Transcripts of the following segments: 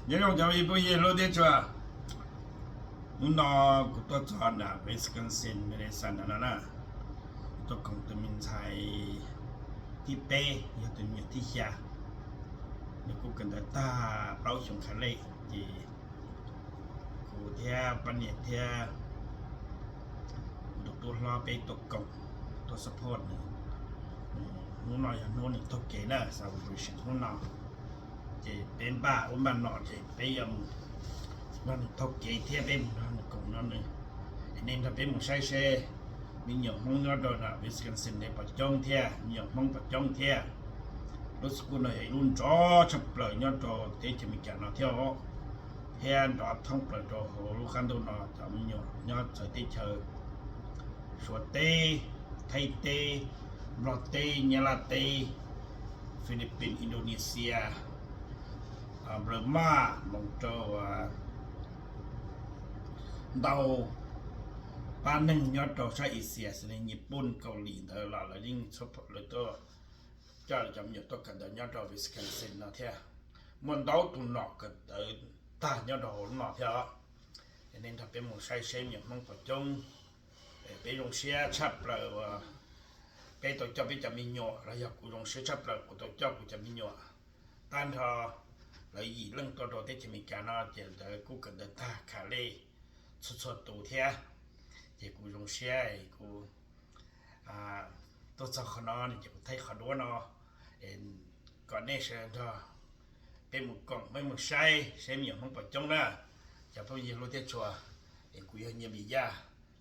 Nyob zoo cov phooj ywg hlub thiab tshua. Hnub no kuv tuaj txog nram Wisconsin, Madison no na. Kuv tuaj koom tus me ntxhais thib peb, yog tus me nyuam thib xya. Nws kuj kawm ntawv tag plaub xyoos kha lej, ces kuv thiab poj niam thiab kuv tus tub hlob peb tuaj koom, tuaj support nws. Hnub no yog hnub nws taug kev na, celebration hnub no. Ces peb npaj ub npaj no ces peb yuav mus nrog nws taug kev thiab peb mus nrog nws koom nrog nws. Es nej nrog peb mus saib seb me nyuam Hmoob nyob rau nram Wisconsin ne puas coob thiab, me nyuam Hmoob puas coob thiab. Lub school no yog ib lub nrov tshaj plaws nyob rau teb chaws Amelikas no thiab os, thiab nrov thoob plaws rau hauv lub qab ntuj no. Cov me nyuam nyob txawv teb chaws, Suav teb, Thaib teb, Nplog teb, Nyab Laj teb, Philippines, Indonesia, Burma, mus rau ntau pab neeg nyob rau sab Asia, xws li Nyij Pooj, Kaus Lim ntawd los lawv yeej, lawv tuaj coj lawv cov me nyuam tuaj kawm ntawv nyob rau Wisconsin no thiab. Muaj ntau tus nom kawm ntawv tag nyob rau hauv lub no thiab os. Es nej nrog peb mus saib seb me nyuam Hmoob puas coob. Es peb zoo siab tshaj plaws uas peb tau coj peb cov me nyuam, los yog kuv zoo siab tshaj plaws kuv tau coj kuv cov me nyuam tag nrho. Lawv yim leej tuaj rau teb chaws Amelikas no ces lawv kuj kawm ntawv tag kha lej txhua txhua tus thiab. Ces kuv zoo siab es kuv tuaj txog qhov no ces kuv thaij qhov duab no kom nej sawv daws nrog peb mus koom, peb mus saib seb me nyuam Hmoob puas coob na. Cov phooj ywg hlub thiab tshua, es kuv yog Nyiaj Npis Yaj.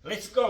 Let's go!